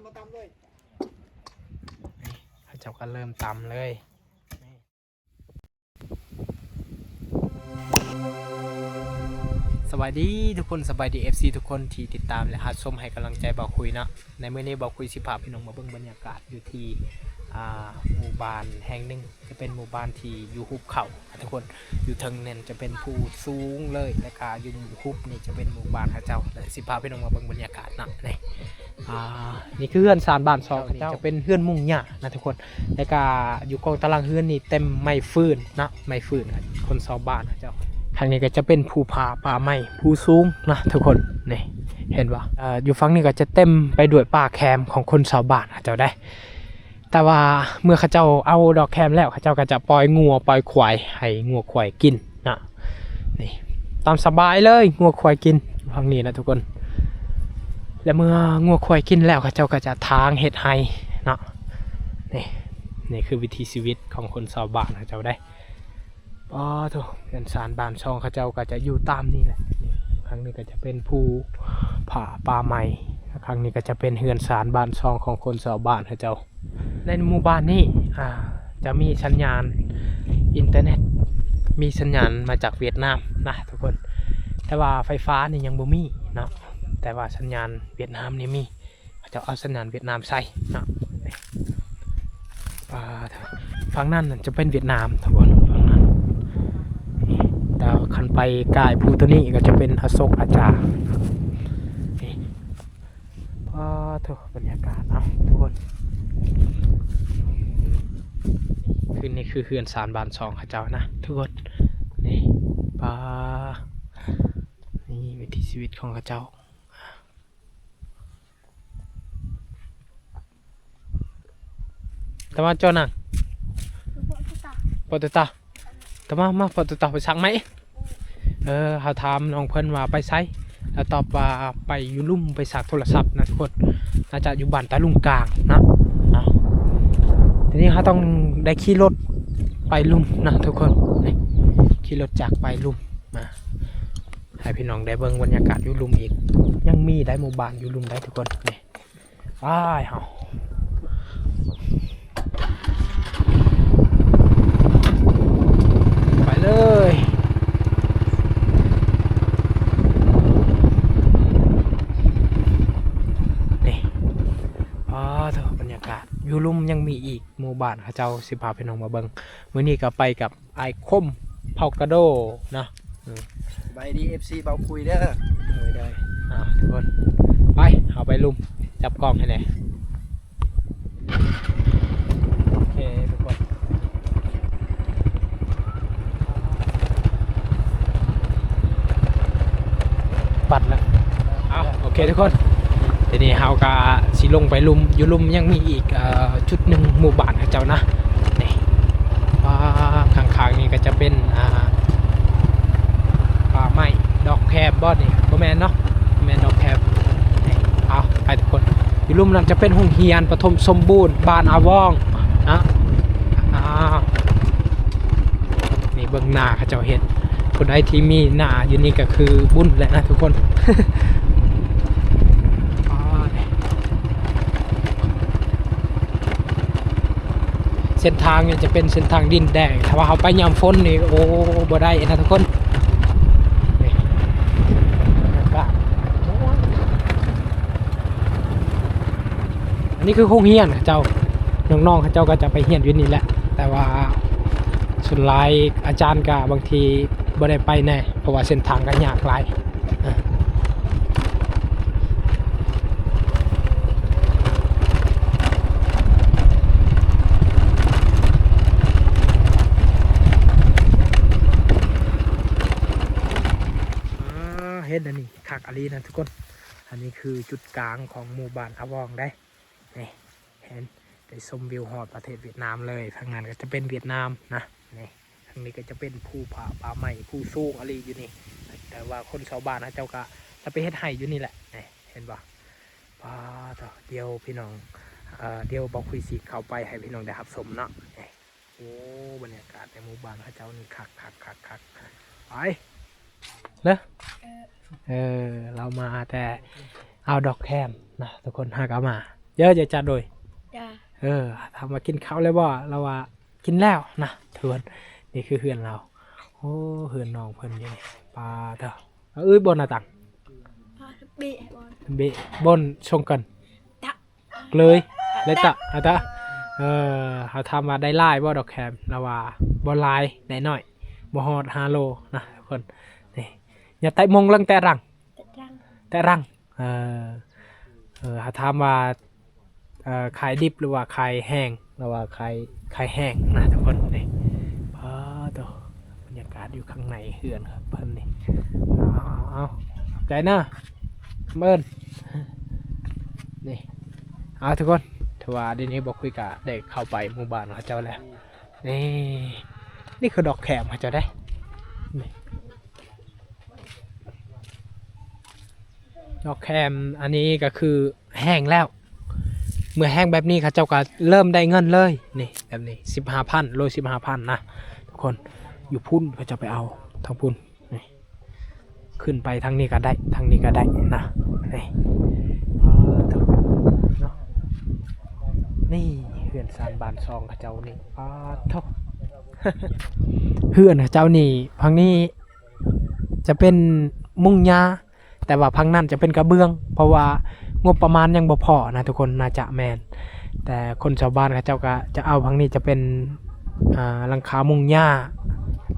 ເຂົາເຈົ້າກໍເລີ່ມຕຳເລີຍ. ສະບາຍດີທຸກຄົນ, ສະບາຍດີ ເອັຟຊີ ທຸກຄົນທີ່ຕິດຕາມ ແລະ ຮັບຊົມໃຫ້ກຳລັງໃຈບ່າວຄຸຍເນາະ. ໃນມື້ນີ້ບ່າວຄຸຍຊິພາພີ່ນ້ອງມາເບິ່ງບັນຍາກາດຢູ່ທີ່ ອ່າ ໝູ່ບ້ານແຫ່ງໜຶ່ງ ຈະເປັນໝູ່ບ້ານທີ່ຢູ່ຫຸບເຂົາ ທຸກຄົນ. ຢູ່ເທິງນັ້ນຈະເປັນພູສູງເລີຍ ແລ້ວກະຢູ່ຫຸບນີ້ຈະເປັນໝູ່ບ້ານເຂົາເຈົ້າ. ແລ້ວຊິພາພີ່ນ້ອງມາເບິ່ງບັນຍາກາດເນາະ. ນີ້ ອ່າ ນີ້ຄືເຮືອນຊານບ້ານຊ່ອງເຂົາເຈົ້າ ຈະເປັນເຮືອນມຸງຫຍ້ານະທຸກຄົນ. ແລ້ວກະຢູ່ກ້ອງຕາລ່າງເຮືອນນີ້ເຕັມໄມ້ຟືນເນາະ, ໄມ້ຟືນ ຄົນຊາວບ້ານເຂົາເຈົ້າ. ທາງນີ້ກໍຈະເປັນພູຜາປ່າໄມ້ ພູສູງນະທຸກຄົນ. ນີ້ ເຫັນບໍ່? ເອີ ຢູ່ຝັ່ງນີ້ກໍຈະເຕັມໄປດ້ວຍປ່າແຄມຂອງຄົນຊາວບ້ານເຂົາເຈົ້າໄດ໋. ແຕ່ວ່າເມື່ອເຂົາເຈົ້າເອົາດອກແຄມແລ້ວ ເຂົາເຈົ້າກໍຈະປ່ອຍງົວປ່ອຍຄວາຍ ໃຫ້ງົວຄວາຍກິນເນາະ. ນີ້ ຕາມສະບາຍເລີຍ ງົວຄວາຍກິນຝັ່ງນີ້ນະທຸກຄົນ. ແລະ ເມື່ອງົວຄວາຍກິນແລ້ວ ເຂົາເຈົ້າກໍຈະຖາງເຮັດໄຮ່ເນາະ. ນີ້ ນີ້ຄືວິຖີຊີວິດຂອງຄົນຊາວບ້ານເຂົາເຈົ້າໄດ໋. ປາໂທ້ ເຮືອນຊານບ້ານຊ່ອງເຂົາເຈົ້າກໍຈະຢູ່ຕາມນີ້ແຫຼະ. ຂ້າງນີ້ກໍຈະເປັນພູຜາປ່າໄມ້, ຂ້າງນີ້ກໍຈະເປັນເຮືອນຊານບ້ານຊ່ອງຂອງຄົນຊາວບ້ານເຂົາເຈົ້າ. ໃນໝູ່ບ້ານນີ້ ອ່າ ຈະມີສັນຍານອິນເຕີເນັດ, ມີສັນຍານມາຈາກຫວຽດນາມນະທຸກຄົນ. ແຕ່ວ່າໄຟຟ້ານີ້ຍັງບໍ່ມີເນາະ, ແຕ່ວ່າສັນຍານຫວຽດນາມນີ້ມີ. ເຂົາເຈົ້າເອົາສັນຍານຫວຽດນາມໃສ່ເນາະ. ປາໂທ້ ຝັ່ງນັ້ນຈະເປັນຫວຽດນາມທຸກຄົນ ຝັ່ງນັ້ນ. ແຕ່ຄັນໄປກາຍພູໂຕນີ້ກໍຈະເປັນອະໂສກອາຈາ. ນີ້ ປາໂທ້ ບັນຍາກາດເນາະທຸກຄົນ. ຄື ນີ້ຄືເຮືອນຊານບ້ານຊ່ອງເຂົາເຈົ້ານະທຸກຄົນ. ນີ້ ປາ ນີ້ວິຖີຊີວິດຂອງເຂົາເຈົ້າ. ຕະມາເຈົ້ານາງ ປອດຕະຕາ ຕະມາ ມາ ປອດຕະຕາໄປສັກໄໝ. ເອີ ເຮົາຖາມນ້ອງເພິ່ນວ່າໄປໃສ ລາວຕອບວ່າໄປຢູ່ລຸ່ມ ໄປສາກໂທລະສັບນະທຸກຄົນ. ໜ້າຈະຢູ່ບ້ານຕາລຸງກາງເນາະ. ເອົາ ທີນີ້ເຮົາຕ້ອງໄດ້ຂີ່ລົດໄປລຸ່ມນະທຸກຄົນ. ນີ້ ຂີ່ລົດຈັກໄປລຸ່ມ ມາ ໃຫ້ພີ່ນ້ອງໄດ້ເບິ່ງບັນຍາກາດຢູ່ລຸ່ມອີກ. ຍັງມີໄດ໋ ໝູ່ບ້ານຢູ່ລຸ່ມໄດ໋ທຸກຄົນ. ນີ້ ໄປເຮົາ ໄປເລີຍ. ນີ້ ປາໂທ້ ບັນຍາກາດຢູ່ລຸ່ມຍັງມີອີກ. ໝູ່ບ້ານເຂົາເຈົ້າ ຊິພາພີ່ນ້ອງມາເບິ່ງ. ມື້ນີ້ກໍໄປກັບອ້າຍຄົມ ເຜົ່າກະໂດເນາະ. ອືມ ສະບາຍດີ ເອັຟຊີ ບ່າວຄຸຍເດີ. ໂດຍ ໂດຍ ອ່າ ທຸກຄົນ ໄປ ເຮົາໄປລຸ່ມ ຈັບກ້ອງໃຫ້ແດ່. ໂອເຄ ທຸກຄົນ ປັດແລ້ວ. ເອົາ ໂອເຄທຸກຄົນ ທີນີ້ເຮົາກະຊິລົງໄປລຸ່ມ. ຢູ່ລຸ່ມຍັງມີອີກ ເອີ ຈຸດໜຶ່ງ ໝູ່ບ້ານເຂົາເຈົ້ານະ. ນີ້ ອ່າ ຂ້າງໆນີ້ກໍຈະເປັນ ອ່າ ປ່າໄມ້ ດອກແຄມບໍ່ນີ້? ບໍ່ແມ່ນເນາະ ບໍ່ແມ່ນດອກແຄມ. ນີ້ ເອົາ ໄປທຸກຄົນ. ຢູ່ລຸ່ມນັ້ນຈະເປັນໂຮງຮຽນປະຖົມສົມບູນບ້ານອາວອງນະ. ອ່າ ນີ້ເບິ່ງນາເຂົາເຈົ້າເຮັດ. ຜູ້ໃດທີ່ມີນາຢູ່ນີ້ກໍຄືບຸນແຫຼະນະທຸກຄົນ. ເສັ້ນທາງນີ້ຈະເປັນເສັ້ນທາງດິນແດງ. ຖ້າວ່າເຮົາໄປຍາມຝົນນີ້ ໂອ້ ບໍ່ໄດ້ນະທຸກຄົນ. ນີ້ ອັນນີ້ຄືໂຮງຮຽນເຂົາເຈົ້າ ນ້ອງໆເຂົາເຈົ້າກໍຈະໄປຮຽນຢູ່ນີ້ແຫຼະ. ແຕ່ວ່າສ່ວນຫຼາຍອາຈານກໍບາງທີບໍ່ໄດ້ໄປແດ່ ເພາະວ່າເສັ້ນທາງກໍຍາກຫຼາຍ. ອ່າ ເຫັນອັນນີ້ຄັກອີ່ຫຼີນະທຸກຄົນ. ອັນນີ້ຄືຈຸດກາງຂອງໝູ່ບ້ານອາວອງເດ້. ນີ້ ເຫັນ ໄດ້ຊົມວິວຮອດປະເທດຫວຽດນາມເລີຍ. ທາງນັ້ນກໍຈະເປັນຫວຽດນາມນະ. ນີ້ ທາງນີ້ກໍຈະເປັນພູຜາປ່າໄມ້ ພູສູງອີ່ຫຼີຢູ່ນີ້. ແຕ່ວ່າຄົນຊາວບ້ານເຂົາເຈົ້າກໍຈະໄປເຮັດໄຮ່ຢູ່ນີ້ແຫຼະ. ນີ້ ເຫັນບໍ່? ປາໂທ້ ດຽວພີ່ນ້ອງ ເອີ ດຽວບ່າວຄຸຍຊິເຂົ້າໄປໃຫ້ພີ່ນ້ອງໄດ້ຮັບຊົມເນາະ. ນີ້ ໂອ້ ບັນຍາກາດໃນໝູ່ບ້ານເຂົາເຈົ້ານີ້ຄັກໆໆໆ. ໄປເດີ. ເອີ ລາວມາແຕ່ເອົາດອກແຄມນະທຸກຄົນ. ຫາກເອົາມາ ເດີ ເຈົ້າຈັດໂດຍ. ເອີ ຖາມວ່າກິນເຂົ້າແລ້ວບໍ່? ລາວວ່າກິນແລ້ວນະທຸກຄົນ. ນີ້ຄືເຮືອນລາວ. ໂອ້ ເຮືອນນ້ອງເພິ່ນຢູ່ນີ້. ປາເທີ ເອີຍ ບ່ອນໜ້າຕ່າງ ເບ ບ່ອນຊົງກັນ ເລີຍ ເລີຍຕະ ອາຕະ. ເອີ ເຮົາຖາມວ່າໄດ້ຫຼາຍບໍ່ດອກແຄມ? ລາວວ່າບໍ່ຫຼາຍ ໄດ້ໜ້ອຍ ບໍ່ຮອດຫ້າໂລນະທຸກຄົນ. ນີ້ ຍາໄຕມົງເລິງແຕະລັງ ແຕະລັງ ເອີ ເອີ ເຮົາຖາມວ່າ ເອີ ຂາຍດິບ ຫຼືວ່າຂາຍແຫ້ງ? ລາວວ່າຂາຍ ຂາຍແຫ້ງນະທຸກຄົນ. ນີ້ ປາໂຕ ບັນຍາກາດຢູ່ຂ້າງໃນເຮືອນເພິ່ນນີ້. ເອົາ ເອົາ ເອົາ ຂອບໃຈນະ ບັງເອີນ. ນີ້ ເອົາ ທຸກຄົນ ຖືວ່າດຽວນີ້ບໍ່ຄຸຍກະໄດ້ເຂົ້າໄປໝູ່ບ້ານເຂົາເຈົ້າແລ້ວ. ນີ້ ນີ້ຄືດອກແຄມເຂົາເຈົ້າເດ້ ນີ້ ດອກແຄມອັນນີ້ກໍຄືແຫ້ງແລ້ວ. ເມື່ອແຫ້ງແບບນີ້ເຂົາເຈົ້າກໍເລີ່ມໄດ້ເງິນເລີຍ. ນີ້ ແບບນີ້ ສິບຫ້າພັນ ໂລ ສິບຫ້າພັນນະທຸກຄົນ. ຢູ່ພຸ້ນເຂົາເຈົ້າໄປເອົາທາງພຸ້ນ. ນີ້ ຂຶ້ນໄປທາງນີ້ກໍໄດ້ ທາງນີ້ກໍໄດ້ນະ. ນີ້ ປາໂທ ເນາະ ນີ້ເຮືອນຊານບ້ານຊ່ອງເຂົາເຈົ້ານີ້. ປາໂທ ເຮືອນເຂົາເຈົ້ານີ້ ຝັ່ງນີ້ຈະເປັນມຸງຫຍ້າ ແຕ່ວ່າຝັ່ງນັ້ນຈະເປັນກະເບື້ອງ ເພາະວ່າງົບປະມານຍັງບໍ່ພໍນະທຸກຄົນ. ໜ້າຈະແມ່ນ ແຕ່ຄົນຊາວບ້ານເຂົາເຈົ້າກໍຈະເອົາຝັ່ງນີ້ຈະເປັນ ອ່າ ຫຼັງຄາມຸງຫຍ້າ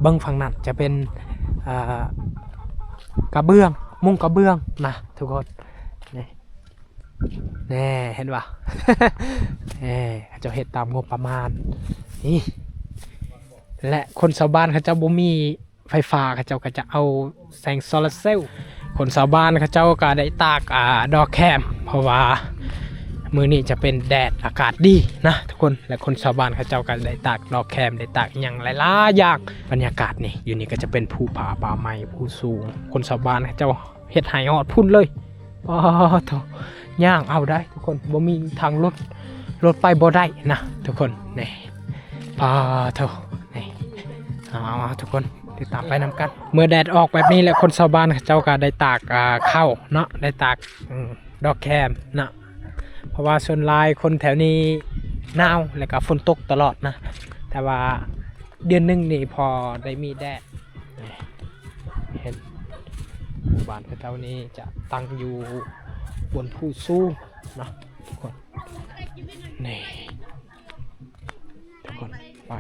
ເບິ່ງຝັ່ງນັ້ນຈະເປັນ ອ່າ ກະເບື້ອງ ມຸງກະເບື້ອງນະທຸກຄົນ. ນີ້ ແນ່ ເຫັນບໍ່? ແນ່ ເຂົາເຈົ້າເຮັດຕາມງົບປະມານນີ້. ແລະ ຄົນຊາວບ້ານເຂົາເຈົ້າບໍ່ມີ ໄຟຟ້າ ເຂົາເຈົ້າກໍຈະເອົາແສງໂຊລາເຊວ. ຄົນຊາວບ້ານເຂົາເຈົ້າກໍໄດ້ຕາກ ອ່າ ດອກແຄມ ເພາະວ່າມື້ນີ້ຈະເປັນແດດ ອາກາດດີນະທຸກຄົນ. ແລະ ຄົນຊາວບ້ານເຂົາເຈົ້າກໍໄດ້ຕາກດອກແຄມ ໄດ້ຕາກຫຍັງຫຼາຍໆຢ່າງ. ບັນຍາກາດນີ້ ຢູ່ນີ້ກໍຈະເປັນພູຜາປ່າໄມ້ ພູສູງ. ຄົນຊາວບ້ານເຂົາເຈົ້າເຮັດໄຮ່ຮອດພຸ້ນເລີຍ. ປາໂທ ຍ່າງເອົາໄດ້ທຸກຄົນ ບໍ່ມີທາງລົດ ລົດໄປບໍ່ໄດ້ນະທຸກຄົນ. ນີ້ ປາໂທ ນີ້ ເອົາໆໆ ທຸກຄົນ ຕິດຕາມໄປນຳກັນ. ເມື່ອແດດອອກແບບນີ້ແລ້ວ ຄົນຊາວບ້ານເຂົາເຈົ້າກໍໄດ້ຕາກ ອ່າ ເຂົ້າເນາະ ໄດ້ຕາກ ອືມ ດອກແຄມເນາະ ເພາະວ່າສ່ວນຫຼາຍຄົນແຖວນີ້ໜາວ ແລ້ວກໍຝົນຕົກຕະຫຼອດນະ. ແຕ່ວ່າເດືອນໜຶ່ງນີ້ພໍໄດ້ມີແດດ. ເຫັນບ້ານເຂົາເຈົ້ານີ້ຈະຕັ້ງຢູ່ບົນພູສູງເນາະທຸກຄົນ. ນີ້ ທຸກຄົນ ໄປ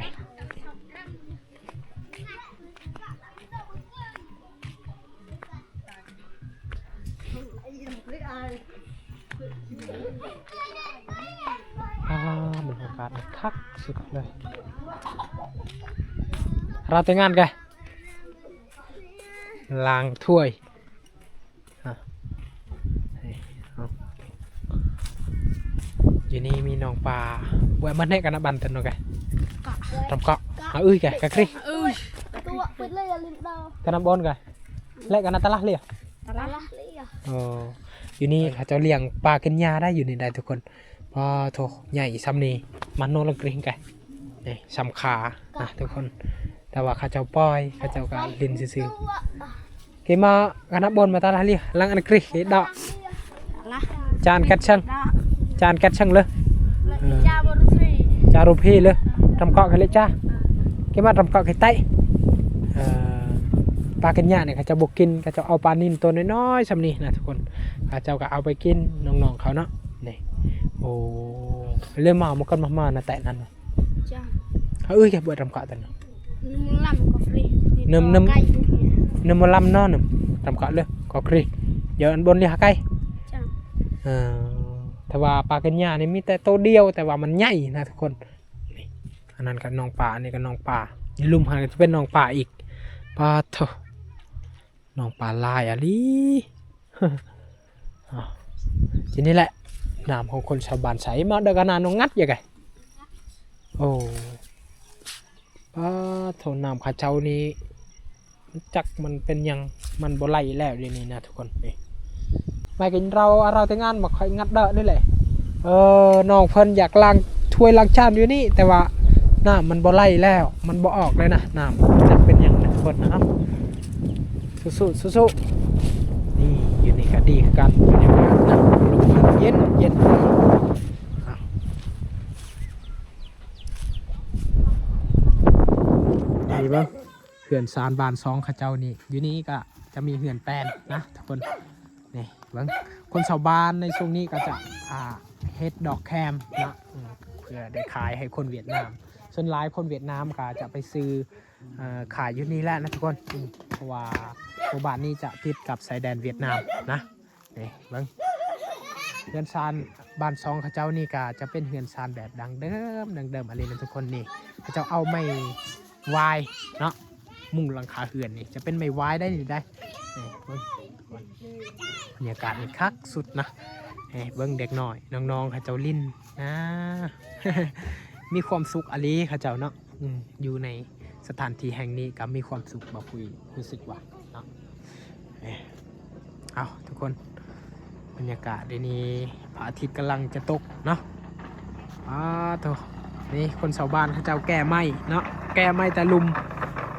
ອ່າ ບັນຍາກາດຄັກສຸດເລີຍ. ເຮົາແຕ່ງງານກະ ລ້າງຖ້ວຍ ອ່ະ ນີ້ ເອົາ ຢູ່ນີ້ມີນ້ອງປາ ແວະມາແນະກັນນະບັນຕັນໂນກະ ຕຳເກາະ ອາ ອຶ້ຍກະ ກະກຣິ ກະນຳບົນກະ ແລະກະນະຕະລະເລຍ ຕະລະເລຍ. ໂອ້ ຢູ່ນີ້ເຂົາເຈົ້າລ້ຽງປາກິນຫຍ້າໄດ້ ຢູ່ນີ້ໄດ້ທຸກຄົນ. ປາໂທ ໃຫຍ່ຊ່ຳນີ້ ມາໂນລະກຣິງກະ ນີ້ຊ່ຳຂານະທຸກຄົນ. ແຕ່ວ່າເຂົາເຈົ້າປ່ອຍ ເຂົາເຈົ້າກະຫຼິ້ນຊື່ໆ. ເກມາກະນະບົນມາຕາລາເລຍ ລັງອັນກຣິເດາະ ຈານກັດເຊິງ ຈານກັດເຊິງເລີຍ ຈາຣູພີເລີຍ ຕຳເກາະກະເລຈາ ເກມາຕຳເກາະກະໄຕ. ເອີ ປາກິນຫຍ້ານີ້ເຂົາເຈົ້າບໍ່ກິນ ເຂົາເຈົ້າເອົາປານິນໂຕນ້ອຍໆຊ່ຳນີ້ນະທຸກຄົນ ເຂົາເຈົ້າກະເອົາໄປກິນນ້ອງໆເຂົາເນາະ. ນີ້ ໂອ້ ເລີມາໝົດກັນມາມານະແຕະນັ້ນ ຈະ ເອີ ກະເບີດຕຳກະຕັນ ນຳລຳກໍຟຣີ ນຳ ນຳ ກະໄກ່ ນຳມາລຳເນາະ ນຳຕຳກະເລີຍກໍຟຣີ ດຽວອັນບົນເລີຍຫາໄກ່ ຈະ ເອີ ແຕ່ວ່າປາກິນຫຍ້ານີ້ມີແຕ່ໂຕດຽວ ແຕ່ວ່າມັນໃຫຍ່ນະທຸກຄົນ. ນີ້ ອັນນັ້ນກະນ້ອງປາ ອັນນີ້ກະນ້ອງປາ ຢູ່ລຸ່ມຫັ້ນກະຈະເປັນນ້ອງປາອີກ. ປາໂທ ນ້ອງປາຫຼາຍອີ່ຫຼີ. ອ່າ ທີນີ້ແຫຼະ ນ້ຳຂອງຄົນຊາວບ້ານໃສ ມາເດີກະນານ້ອງງັດຢາກະ. ໂອ້ ປາໂທ ນ້ຳເຂົາເຈົ້ານີ້ ຈັກມັນເປັນຫຍັງ ມັນບໍ່ໄຫຼແລ້ວດຽວນີ້ນະທຸກຄົນ. ນີ້ ມາກິນເຫຼົ້າ ເອົາເຫຼົ້າແຕ່ງງານມາຄ່ອຍງັດເດີນີ້ແຫຼະ. ເອີ ນ້ອງເພິ່ນຢາກລ້າງຖ້ວຍລ້າງຈານຢູ່ນີ້ ແຕ່ວ່ານ້ຳມັນບໍ່ໄຫຼແລ້ວ ມັນບໍ່ອອກເລີຍນະ ນ້ຳ ຈັກເປັນຫຍັງນະທຸກຄົນນະ. ສູ້ໆ ສູ້ໆ. ນີ້ ຢູ່ນີ້ກະດີຄືກັນ ບັນຍາກາດນະ ລົມພັດເຢັນໆ. ເຮືອນຊານບ້ານຊ່ອງເຂົາເຈົ້ານີ້ ຢູ່ນີ້ກໍຈະມີເຮືອນແປ້ນນະທຸກຄົນ. ນີ້ເບິ່ງ ຄົນຊາວບ້ານໃນຊ່ວງນີ້ກໍຈະ ອ່າ ເຮັດດອກແຄມເນາະ ອືມ ເພື່ອໄດ້ຂາຍໃຫ້ຄົນຫວຽດນາມ. ສ່ວນຫຼາຍຄົນຫວຽດນາມກໍຈະໄປຊື້ ເອີ ຂາຍຢູ່ນີ້ແຫຼະນະທຸກຄົນ ອືມ ເພາະວ່າໝູ່ບ້ານນີ້ຈະຕິດກັບຊາຍແດນຫວຽດນາມນະ. ນີ້ເບິ່ງ ເຮືອນຊານບ້ານຊ່ອງເຂົາເຈົ້ານີ້ກະຈະເປັນເຮືອນຊານແບບດັ້ງເດີມ ດັ້ງເດີມອີ່ຫຼີນະທຸກຄົນ. ນີ້ເຂົາເຈົ້າເອົາໄມ້ວາຍເນາະ ມຸງຫຼັງຄາເຮືອນນີ້ຈະເປັນໄມ້ວາຍໄດ໋ນີ້ໄດ໋. ນີ້ເບິ່ງ ບັນຍາກາດນີ້ຄັກສຸດນະ. ນີ້ເບິ່ງເດັກນ້ອຍນ້ອງໆເຂົາເຈົ້າຫຼິ້ນ ອາ ມີຄວາມສຸກອີ່ຫຼີເຂົາເຈົ້າເນາະ. ອືມ ຢູ່ໃນສະຖານທີ່ແຫ່ງນີ້ກໍມີຄວາມສຸກ ບ່າວຄຸຍຮູ້ສຶກວ່າເນາະ. ເອີ ເອົາທຸກຄົນ ບັນຍາກາດດຽວນີ້ ພະອາທິດກຳລັງຈະຕົກເນາະ. ອາໂທ້ ນີ້ຄົນຊາວບ້ານເຂົາເຈົ້າແກ່ໄມ້ເນາະ ແກ່ໄມ້ແຕ່ລຸ່ມ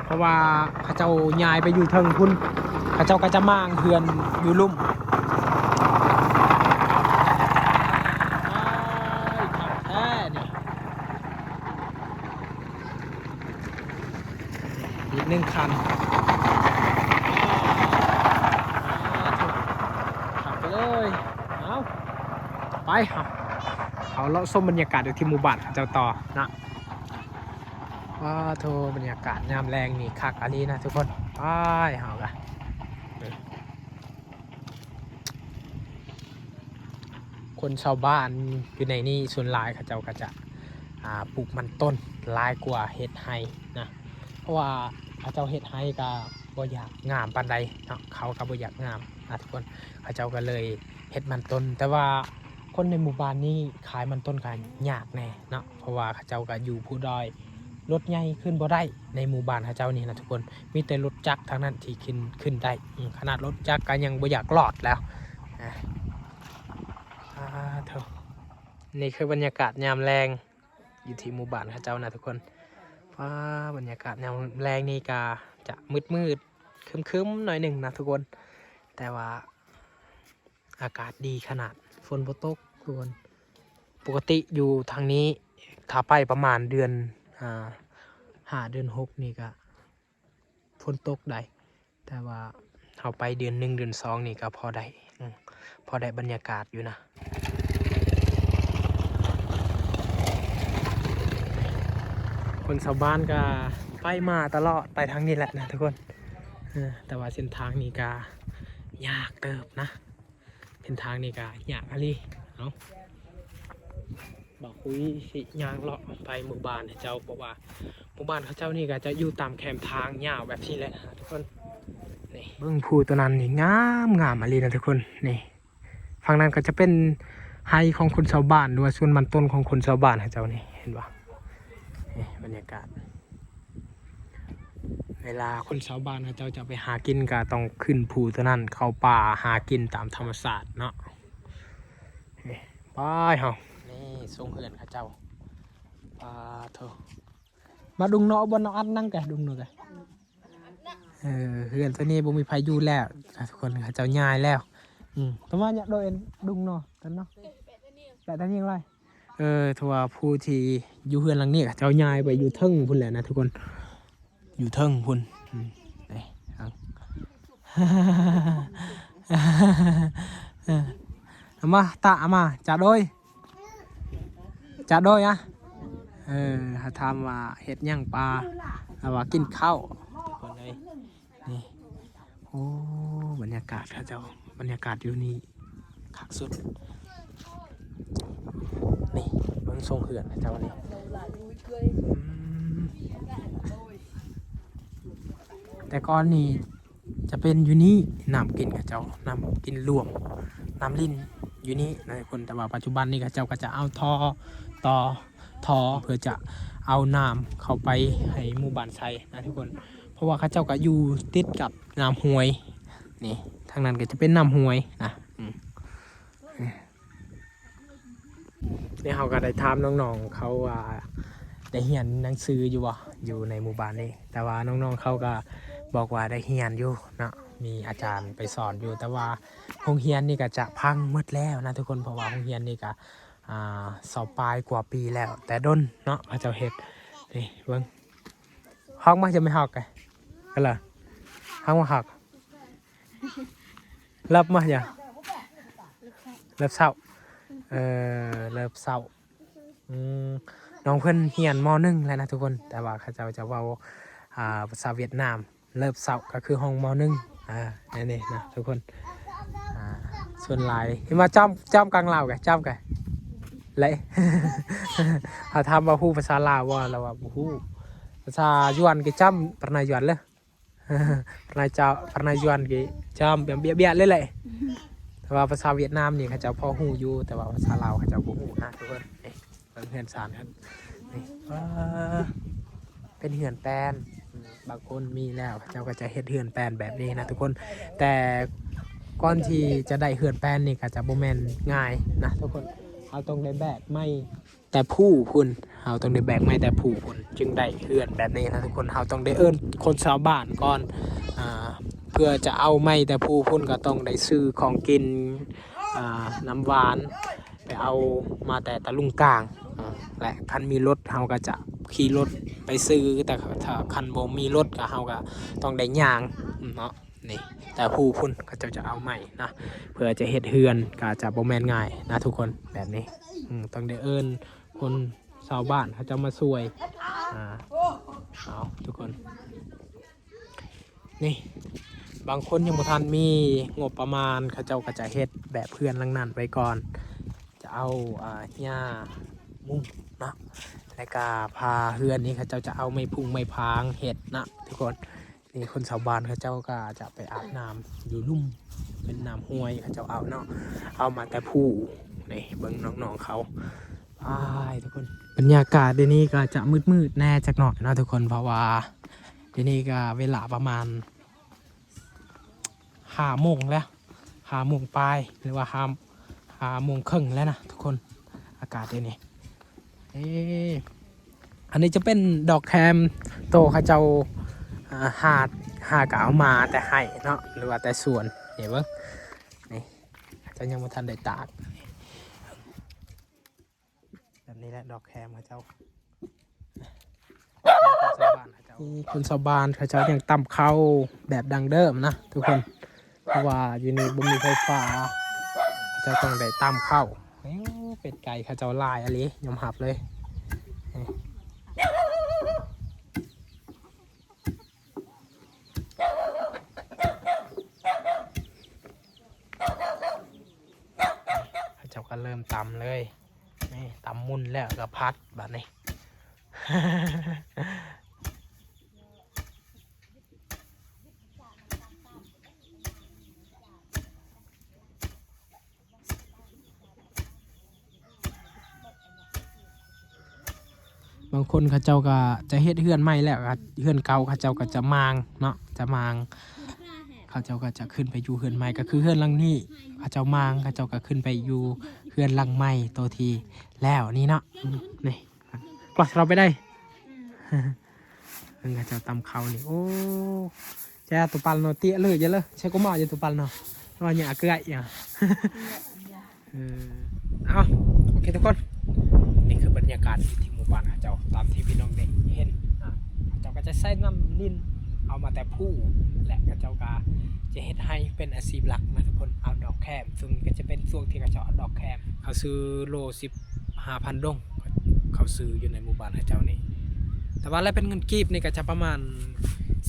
ເພາະວ່າເຂົາເຈົ້າຍ້າຍໄປຢູ່ເທິງພຸ້ນ ເຂົາເຈົ້າກໍຈະມ້າງເຮືອນຢູ່ລຸ່ມ. ໂອ້ຍ ຄັກແທ້ນີ້. ອີກໜຶ່ງຄັນ ຂັບໄປເລີຍ. ເອົາ ໄປ ເຮົາ ເຮົາເລາະຊົມບັນຍາກາດຢູ່ທີ່ໝູ່ບ້ານເຂົາເຈົ້າຕໍ່ນະ. ວ້າໂທ້ ບັນຍາກາດຍາມແລງນີ້ຄັກອີ່ຫຼີນະທຸກຄົນ. ໄປ ເຮົາກະ ຄົນຊາວບ້ານຢູ່ໃນນີ້ສ່ວນຫຼາຍເຂົາເຈົ້າກໍຈະ ອ່າ ປູກມັນຕົ້ນຫຼາຍກວ່າເຮັດໄຮ່ນະ ເພາະວ່າເຂົາເຈົ້າເຮັດໄຮ່ກໍບໍ່ຢາກງາມປານໃດເນາະ ເຂົາກໍບໍ່ຢາກງາມນະທຸກຄົນ. ເຂົາເຈົ້າກໍເລີຍເຮັດມັນຕົ້ນ ແຕ່ວ່າຄົນໃນໝູ່ບ້ານນີ້ຂາຍມັນຕົ້ນກໍຍາກແດ່ເນາະ ເພາະວ່າເຂົາເຈົ້າກໍຢູ່ພູດອຍ ລົດໃຫຍ່ຂຶ້ນບໍ່ໄດ້ໃນໝູ່ບ້ານເຂົາເຈົ້ານີ້ນະທຸກຄົນ ມີແຕ່ລົດຈັກເທົ່ານັ້ນທີ່ຂຶ້ນ ຂຶ້ນໄດ້. ອືມ ຂະໜາດລົດຈັກກໍຍັງບໍ່ຢາກລອດແລ້ວ. ອາ ອາໂທ້ ນີ້ຄືບັນຍາກາດຍາມແລງຢູ່ທີ່ໝູ່ບ້ານເຂົາເຈົ້ານະທຸກຄົນ. ວ້າ ບັນຍາກາດຍາມແລງນີ້ກໍຈະມືດໆ ຄຶ້ມໆ ໜ້ອຍໜຶ່ງນະທຸກຄົນ ແຕ່ວ່າ ອາກາດດີຂະໜາດ ຝົນບໍ່ຕົກທຸກຄົນ. ປົກກະຕິຢູ່ທາງນີ້ ຖ້າໄປປະມານເດືອນ ອ່າ ຫ້າ ເດືອນຫົກນີ້ກະຝົນຕົກໄດ໋ ແຕ່ວ່າເຮົາໄປເດືອນໜຶ່ງ ເດືອນສອງນີ້ກະພໍໄດ້ ອືມ ພໍໄດ້ບັນຍາກາດຢູ່ນະ. ຄົນຊາວບ້ານກະໄປມາຕະຫຼອດ ໄປທາງນີ້ແຫຼະນະທຸກຄົນ. ເອີ ແຕ່ວ່າເສັ້ນທາງນີ້ກະຍາກເຕີບນະ. ເສັ້ນທາງນີ້ກະຍາກອີ່ຫຼີ. ເອົາ ບ່າວຄຸຍຊິຍ່າງເລາະໄປໝູ່ບ້ານເຂົາເຈົ້າ ເພາະວ່າໝູ່ບ້ານເຂົາເຈົ້ານີ້ກະຈະຢູ່ຕາມແຄມທາງຍາວແບບຊີ້ແຫຼະນະທຸກຄົນ. ນີ້ ເບິ່ງພູໂຕນັ້ນນີ້ງາມໆ ອີ່ຫຼີນະທຸກຄົນ. ນີ້ ຝັ່ງນັ້ນກໍຈະເປັນໄຮ່ຂອງຄົນຊາວບ້ານ ຫຼືວ່າສວນມັນຕົ້ນຂອງຄົນຊາວບ້ານເຂົາເຈົ້ານີ້ ເຫັນບໍ່? ນີ້ບັນຍາກາດ ເວລາຄົນຊາວບ້ານເຂົາເຈົ້າຈະໄປຫາກິນ ກໍຕ້ອງຂຶ້ນພູຕົວນັ້ນ ເຂົ້າປ່າຫາກິນຕາມທຳມະຊາດເນາະ. ນີ້ ໄປເຮົາ ນີ້ຊົງເຮືອນເຂົາເຈົ້າ. ປາໂທ້ ມາດຸງເນາະ ບ່ອນເນາະ ອັດນັ່ງກະ ດຸງເນາະກະ. ເອີ ເຮືອນຕົວນີ້ບໍ່ມີໃຜຢູ່ແລ້ວ ທຸກຄົນ ເຂົາເຈົ້າຍ້າຍແລ້ວ. ອືມ ຕະມາຍະໂດຍດຸງເນາະ ຕະເນາະ ແປະຕາຍິງໄລ. ເອີ ຖືວ່າຜູ້ທີ່ຢູ່ເຮືອນຫຼັງນີ້ ເຂົາເຈົ້າຍ້າຍໄປຢູ່ເທິງພຸ້ນແຫຼະນະທຸກຄົນ ຢູ່ເທິງພຸ້ນ. ອືມ ເອີ ເອົາ ເອົາມາ ຕະ ເອົາມາ ຈາໂດຍ ຈາໂດຍອະ. ເອີ ເຮົາຖາມວ່າເຮັດຫຍັງປາ ລາວວ່າກິນເຂົ້າ ທຸກຄົນເອີຍ. ນີ້ ໂອ້ ບັນຍາກາດເຂົາເຈົ້າ ບັນຍາກາດຢູ່ນີ້ຄັກສຸດ. ນີ້ ເບິ່ງຊົງເຮືອນເຂົາເຈົ້ານີ້. ອືມ ແຕ່ກ່ອນນີ້ຈະເປັນຢູ່ນີ້ ນ້ຳກິນເຂົາເຈົ້າ ນ້ຳກິນລວມ ນ້ຳລິນຢູ່ນີ້ນະທຸກຄົນ. ແຕ່ວ່າປັດຈຸບັນນີ້ເຂົາເຈົ້າກໍຈະເອົາທໍ່ຕໍ່ ທໍ່ເພື່ອຈະເອົານ້ຳເຂົ້າໄປໃຫ້ໝູ່ບ້ານໃຊ້ນະທຸກຄົນ ເພາະວ່າເຂົາເຈົ້າກໍຢູ່ຕິດກັບນ້ຳຫ້ວຍ. ນີ້ ທາງນັ້ນກໍຈະເປັນນ້ຳຫ້ວຍນະ. ອືມ ນີ້ເຮົາກໍໄດ້ຖາມນ້ອງໆເຂົາວ່າ ໄດ້ຮຽນໜັງສືຢູ່ບໍ່ ຢູ່ໃນໝູ່ບ້ານນີ້? ແຕ່ວ່ານ້ອງໆເຂົາກໍບອກວ່າໄດ້ຮຽນຢູ່ເນາະ ມີອາຈານໄປສອນຢູ່ ແຕ່ວ່າໂຮງຮຽນນີ້ກໍຈະພັງໝົດແລ້ວນະທຸກຄົນ ເພາະວ່າໂຮງຮຽນນີ້ກໍ ອ່າ ຊາວປາຍກວ່າປີແລ້ວ ແຕ່ດົນເນາະ ເຂົາເຈົ້າເຮັດ. ນີ້ເບິ່ງ ຮອກມາ ຈະໄມ່ຮອກກະ. ກະລະ ຮັກບໍ່ຮັກ ເລີບມາຫຍັງ ເລີບເຊົາ ເອີ ເລີບເຊົາ. ອືມ ນ້ອງເພິ່ນຮຽນ ມໍໜຶ່ງ ແລ້ວນະທຸກຄົນ ແຕ່ວ່າເຂົາເຈົ້າຈະເວົ້າ ອ່າ ພາສາຫວຽດນາມ ເລີບເຊົາ ກໍຄືຫ້ອງ ມໍໜຶ່ງ ອ່າ ແນວນີ້ນະທຸກຄົນ. ອ່າ ສ່ວນຫຼາຍເຫັນວ່າຈອມ ຈອມກາງລາວກະ ຈອມກະ ແລະ ເຮົາຖາມວ່າຮູ້ພາສາລາວບໍ່ ລາວວ່າບໍ່ຮູ້. ພາສາຍວນກະຈອມ ປະນາຍວນເລີຍ ພະນາເຈົ້າ ພະນາຍວນກະຈອມ ບຽບໆເລີຍແຫຼະ. ແຕ່ວ່າພາສາຫວຽດນາມນີ້ເຂົາເຈົ້າພໍຮູ້ຢູ່ ແຕ່ວ່າພາສາລາວເຂົາເຈົ້າບໍ່ຮູ້ນະທຸກຄົນ. ເບິ່ງເຮືອນຊານເພິ່ນນີ້ ເປັນເຮືອນແປ້ນ ບາງຄົນມີແລ້ວ ເຂົາເຈົ້າກໍຈະເຮັດເຮືອນແປ້ນແບບນີ້ນະທຸກຄົນ. ແຕ່ກ່ອນທີ່ຈະໄດ້ເຮືອນແປ້ນນີ້ກໍຈະບໍ່ແມ່ນງ່າຍນະທຸກຄົນ ເຮົາຕ້ອງໄດ້ແບກໄມ້ແຕ່ພູພຸ້ນ ເຮົາຕ້ອງໄດ້ແບກໄມ້ແຕ່ພູພຸ້ນ ຈຶ່ງໄດ້ເຮືອນແບບນີ້ນະທຸກຄົນ. ເຮົາຕ້ອງໄດ້ເອີ້ນຄົນຊາວບ້ານກ່ອນ ອ່າ ເພື່ອຈະເອົາໄມ້ແຕ່ພູພຸ້ນ ກໍຕ້ອງໄດ້ຊື້ຂອງກິນ ອ່າ ນ້ຳຫວານ ໄປເອົາມາແຕ່ຕະລຸງກາງ ແລະ ຄັນມີລົດເຮົາກໍຈະຂີ່ລົດໄປຊື້ ແຕ່ຖ້າຄັນບໍ່ມີລົດກໍເຮົາກໍຕ້ອງໄດ້ຍ່າງເນາະ. ນີ້ ແຕ່ພູພຸ້ນເຂົາເຈົ້າຈະເອົາໄມ້ນະ ເພື່ອຈະເຮັດເຮືອນ ກໍຈະບໍ່ແມ່ນງ່າຍນະທຸກຄົນ ແບບນີ້ ອືມ ຕ້ອງໄດ້ເອີ້ນຄົນຊາວບ້ານເຂົາເຈົ້າມາຊ່ວຍ ອ່າ ເອົາທຸກຄົນ. ນີ້ ບາງຄົນຍັງບໍ່ທັນມີງົບປະມານ ເຂົາເຈົ້າກໍຈະເຮັດແບບເຮືອນຫຼັງນັ້ນໄວ້ກ່ອນ ຈະເອົາ ອ່າ ຫຍ້າມຸງເນາະ ແລ້ວກໍຝາເຮືອນນີ້ ເຂົາເຈົ້າຈະເອົາໄມ້ພຸງໄມ້ພາງເຮັດນະທຸກຄົນ. ນີ້ຄົນຊາວບ້ານເຂົາເຈົ້າກໍຈະໄປອາບນ້ຳຢູ່ລຸ່ມ ເປັນນ້ຳຫ້ວຍເຂົາເຈົ້າເອົາເນາະ ເອົາມາແຕ່ພູ. ນີ້ເບິ່ງນ້ອງໆເຂົາ ອ້າຍ ທຸກຄົນ ບັນຍາກາດດຽວນີ້ກໍຈະມືດໆແດ່ຈັກໜ້ອຍເນາະທຸກຄົນ ເພາະວ່າ ດຽວນີ້ກໍເວລາປະມານຫ້າໂມງແລ້ວ ຫ້າໂມງປາຍ ຫຼືວ່າຫ້າ ຫ້າໂມງເຄິ່ງແລ້ວນະທຸກຄົນ. ອາກາດດຽວນີ້ ເອີ ອັນນີ້ຈະເປັນດອກແຄມ ໂຕເຂົາເຈົ້າ ອ່າ ຫາ ຫາກະເອົາມາແຕ່ໄຮ່ເນາະ ຫຼືວ່າແຕ່ສວນ. ນີ້ເບິ່ງ ນີ້ ເຂົາເຈົ້າຍັງບໍ່ທັນໄດ້ຕາກ. ແບບນີ້ແຫຼະດອກແຄມເຂົາເຈົ້າ ຄົນຊາວບ້ານເຂົາເຈົ້າ ຄົນຊາວບ້ານເຂົາເຈົ້າຍັງຕຳເຂົ້າແບບດັ້ງເດີມນະທຸກຄົນ ເພາະວ່າຢູ່ນີ້ບໍ່ມີໄຟຟ້າ ເຂົາເຈົ້າຕ້ອງໄດ້ຕຳເຂົ້າ. ເອີ ເປັດໄກ່ເຂົາເຈົ້າຫຼາຍອີ່ຫຼີ ຍອມຮັບເລີຍ. ເຂົາເຈົ້າກໍເລີ່ມຕຳເລີຍ. ນີ້ ຕຳໝຸ່ນແລ້ວກໍຜັດບາດນີ້. ບາງຄົນເຂົາເຈົ້າກໍຈະເຮັດເຮືອນໃໝ່ແລ້ວ ເຮືອນເກົ່າເຂົາເຈົ້າກໍຈະມ້າງເນາະ ຈະມ້າງ ເຂົາເຈົ້າກໍຈະຂຶ້ນໄປຢູ່ເຮືອນໃໝ່ ກໍຄືເຮືອນຫຼັງນີ້ ເຂົາເຈົ້າມ້າງ ເຂົາເຈົ້າກໍຂຶ້ນໄປຢູ່ເຮືອນຫຼັງໃໝ່ໂຕທີ່ແລ້ວນີ້ເນາະ. ນີ້ ກວາດເຮົາໄປໄດ້ ເພິ່ນກໍເຈົ້າຕຳເຂົ້ານີ້ ໂອ້ ຈະໂຕປານເນາະ ເຕຍເລີຍ ເຢເລີ ໃຊ້ກໍມາຢູ່ໂຕປານເນາະ ວ່າຫຍ້າເກືອຍຫຍັງ. ເອີ ເອົາ ໂອເຄທຸກຄົນ ນີ້ຄືບັນຍາກາດທີ່ໝູ່ບ້ານເຂົາເຈົ້າ ຕາມທີ່ພີ່ນ້ອງໄດ້ເຫັນນະ ເຂົາເຈົ້າກໍຈະໃຊ້ນ້ຳລິນ ເອົາມາແຕ່ພູ ແລະ ເຂົາເຈົ້າກໍຈະເຮັດໄຮ່ເປັນອາຊີບຫຼັກນະທຸກຄົນ ເອົາດອກແຄມ ຊ່ວງນີ້ກໍຈະເປັນຊ່ວງທີ່ເຂົາເຈົ້າເອົາດອກແຄມ ເຂົາຊື້ໂລສິບ ຫ້າພັນດົງ ເຂົາຊື້ຢູ່ໃນໝູ່ບ້ານເຂົາເຈົ້ານີ້ ແຕ່ວ່າລະເປັນເງິນກີບນີ້ກໍຈະປະມານ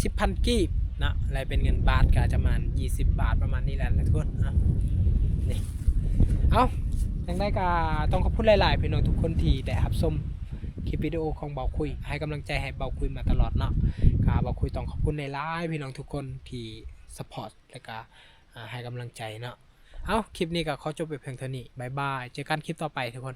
ສິບພັນກີບເນາະ ລະເປັນເງິນບາດກໍອາດຈະປະມານຊາວບາດ ປະມານນີ້ແຫຼະທຸກຄົນ. ເອົາ ນີ້ ເອົາ ຈັ່ງໃດກໍຕ້ອງຂອບຄຸນຫຼາຍໆ ພີ່ນ້ອງທຸກຄົນທີ່ໄດ້ຮັບຊົມຄລິບວິດີໂອຂອງບ່າວຄຸຍ ໃຫ້ກຳລັງໃຈໃຫ້ບ່າວຄຸຍມາຕະຫຼອດເນາະ ກໍບ່າວຄຸຍຕ້ອງຂອບຄຸນຫຼາຍໆ ພີ່ນ້ອງທຸກຄົນທີ່ຊັບພອດ ແລະກໍ ອ່າ ໃຫ້ກຳລັງໃຈເນາະ. ເອົາ ຄລິບນີ້ກໍຂໍຈົບໄປພຽງເທົ່ານີ້ ບາຍບາຍ ເຈີກັນຄລິບຕໍ່ໄປທຸກຄົນ.